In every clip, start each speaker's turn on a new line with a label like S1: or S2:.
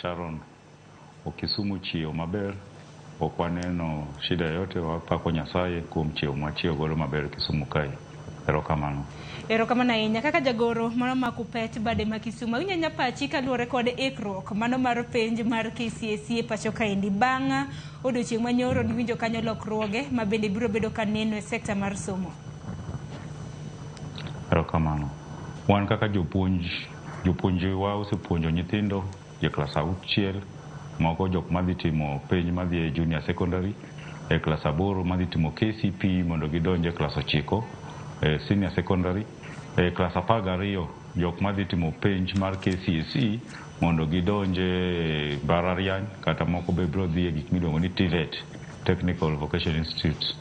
S1: Sharon. Kisumu chiew maber, ok waneno shida yoyote, wapako Nyasaye kuom chiew mwachiew godo maber Kisumu kae. Erokamano.
S2: Erokamano ahinya kaka jagoro mano ma Kuppet bade ma Kisumu. Awinjo ahinya pachi kaluwore kod ikruok mano mar penj mar KCSE e pacho kaendi. Bang' odiochieng' manyoro niwinjo kanyo lokruoge ma bende biro bedo ka neno e sekta mar somo.
S1: Erokamano. Wan kaka jopuonj, jopuonjewa osepuonjo nyithindo e klas 6, moko jok madhi timo penj madhi e junior secondary, e klas 8 madhi timo KCPE mondo gidonj e klas 9 e senior secondary, e klas 12 jok madhi timo penj mar KCSE mondo gidonj e mbalariany kata moko be biro dhi e gik miluongo ni TVET, Technical Vocational Institutes.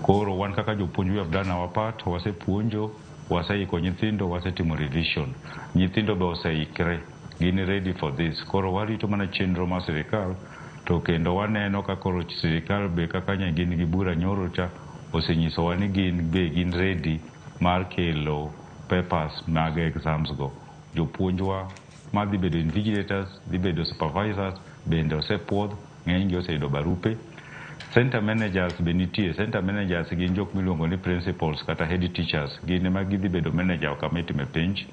S1: Koro wan kaka jopuonj we have done our part, wasepuonjo, waseiko nyithindo, wasetimo revision. Nyithindo be oseikre, gin ready for this. Koro warito mana chenro mar sirikal to kendo waneno ka koro sirikal be kaka nye gin gi bura nyoro cha osenyisowa ni gin be gin ready mar kelo papers mag exams go. Jopuonjwa madhi bedo invigilators, dhi bedo supervisors bende osepuodh, ng'eny gi oseyudo barupe. Center managers be nitie. Center managers gin jok miluongo ni principals kata head teachers. Gin ema gidhi bedo manager kama itime penj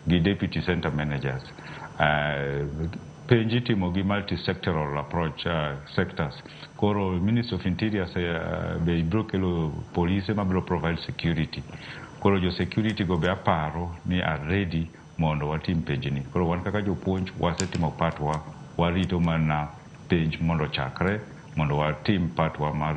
S1: gi deputy center managers. Penj itimo gi multi-sectoral approach sectors. Koro Ministry of Interior be biro kelo polise mabiro provide security. Koro jo security go be aparo ni are ready mondo watim penjni. Koro wan kaka jopuonj wasetimo part wa, warito mana penj mondo ochakre mondo watim part wa mar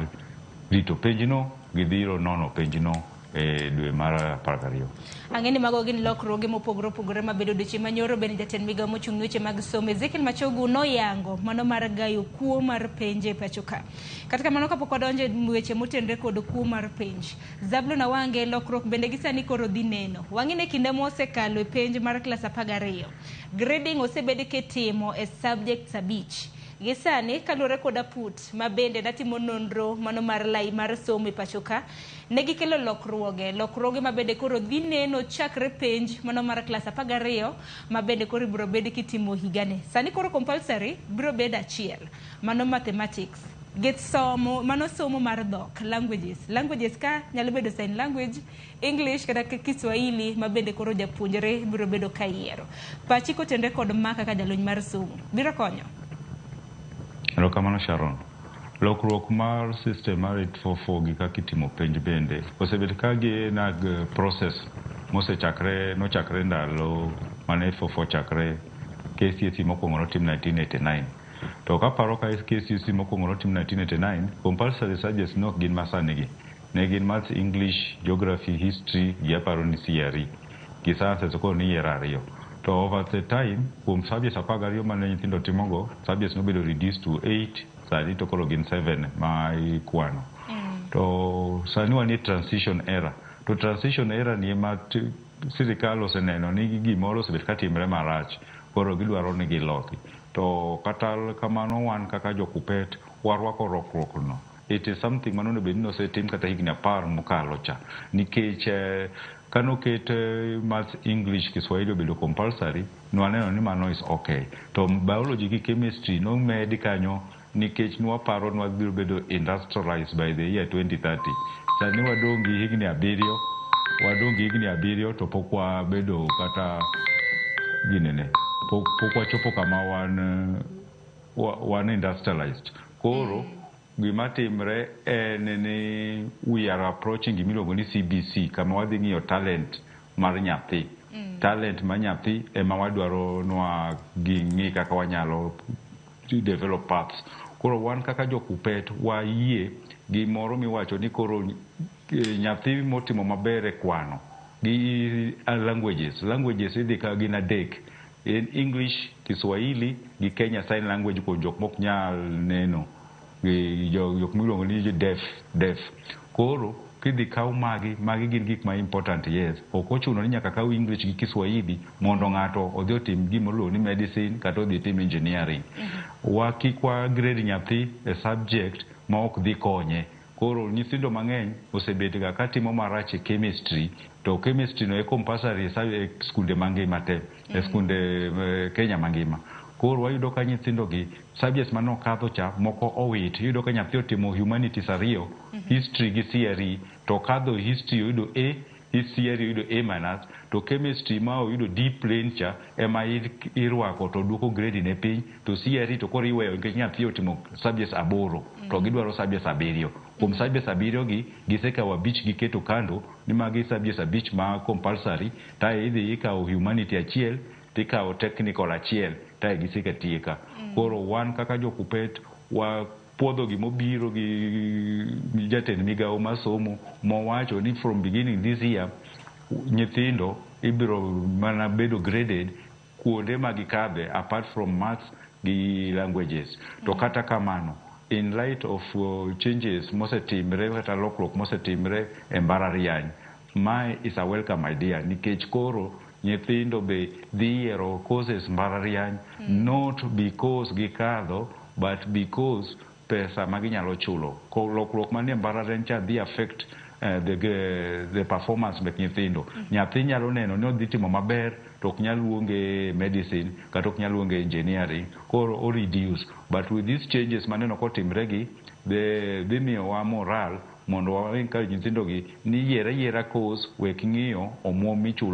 S1: rito penjno gi dhiro nono penjno e dwe mar 12.
S2: Ang'e ni mago gin lokruoge mopogore opogore mabedo odiochieng' manyoro bende jatend migawo mochung' ne weche mag somo Ezekiel Machogu noyango mano mar gayo kuo mar penj e pacho ka. Kata kamano kapok wadonjo e weche motenore kod kuo mar penj, Zablon Awange lokruok bende gi sani koro dhi neno. Wang'e ni kinde mosekalo e penj mar klas 12, grading osebed kitimo e subjects 5. Gi sani kaluwore kod aput ma bende natimo nonro mano mar lai mar somo e pacho ka, ne gikelo lokruoge, lokruoge ma bende koro dhi neno chakre penj mano mar klas 12 ma bende koro ibiro bed kitimo higani. Sani koro compulsory biro bedo achiel, mano mathematics gi somo mano somo mar dhok languages. Languages ka nyalo bedo sign language, English kata Kiswahili ma bende koro japuonjre biro bedo ka yiero. Pachi kotenore kod ma kaka jalony mar somo biro konyo?
S1: Erokamano Sharon. Lokruok mar system mar 844 gi kaka itimo penj bende osebet ka gin ag process mosechakre nochakre ndalo mane 844 chakre KCSE mokwongo notim 1989. To kaparo ka KCSE mokwongo notim 1989, compulsory subjects nok gin masani gi. Ne gin maths, English, geography, history gi aparo ni CRE. Gi sciences koro niyiero ariyo. To over the time, kuom subjects 12 mane nyithindo timogo, subjects nobedo reduced to 8, sani to koro gin 7 ma ikwano. To sani wan e transition era. To transition era ni ema sirikal oseneno ni gimoro osebet katimre marach, koro gidwaro ni giloki. To kata kamano wan kaka jo Kuppet warwako lokruok no. It is something mane onego bed ni osetim kata higni 10 mokalo cha. Nikech kanoket maths, English, Kiswahili obedo compulsory, nwaneno ni mano is okay. To biology gi chemistry nomed kanyo nikech nwaparo ni wadhi bedo industrialized by the year 2030. Sani wadong' gi higni 7, wadong' gi higni 7 to pok wabedo kata ginene, pok wachopo kama wan industrialized. Koro gima timre en ni we are approaching gimiluongo ni CBC kama wadhi ng'iyo talent mar nyathi. Talent mar nyathi ema wadwaro nwa ging'i kaka wanyalo develop paths. Koro wan kaka jo Kuppet wayie gimoro miwacho ni koro nyathi motimo maber e kwano gi languages. Languages idhi ka gin adek. En English, Kiswahili gi Kenya Sign Language kuom jok mok nyal neno. Gi jok miluongo ni deaf. Koro kidhi kaw magi, magi gin gik ma important yes. Ok ochuno ni nyaka kaw English gi Kiswahili mondo ng'ato odhi otim gima iluongo ni medicine kata odhi otim engineering. Wa kik wa grade nyathi e subject ma ok dhi konye. Koro nyithindo mang'eny osebet ga katimo marach e chemistry, to chemistry no e compulsory e skunde mangima te, e skunde Kenya mangima. Koro wayudo ka nyithindo gi subjects manokadho cha moko owit. Iyudo ka nyathi otimo humanities ariyo, history gi CRE, to okadho history oyudo A, CRE oyudo A minus, to chemistry ma oyudo D plain cha ema irwako to duoko grade ne piny, to CRE to koro iweyo nikech nyathi otimo subjects aboro to gidwaro subjects abiriyo. Kuom subjects abiriyo gi, gisekawo abich giketo kando ni magi subjects abich ma compulsory, tae idhi ikawo humanity achiel tikawo technical achiel, tae gisekatieka. Koro wan kaka jo Kuppet wapuodho gimobiro gi jatend migawo mar somo mowacho ni from beginning this year nyithindo ibiro mana bedo graded kuonde ma gikadhe apart from maths gi languages. To kata kamano, in light of changes mosetimre kata lokruok mosetimre e mbalariany, mae is a welcome idea nikech koro nyithindo be dhi yiero courses mbalariany not because gikadho but because pesa ma ginyalo chulo. Ko lokruok manie mbalariany cha dhi affect the performance mek nyithindo. Nyathi nyalo neno ni odhi timo maber to ok nyal luonge medicine kata ok nyal luonge engineering, koro o reduce. But with these changes maneno kotimre gi, dhi miyowa moral mondo wa encourage nyithindo gi ni yier ayiera course wek ng'iyo omuom michulo.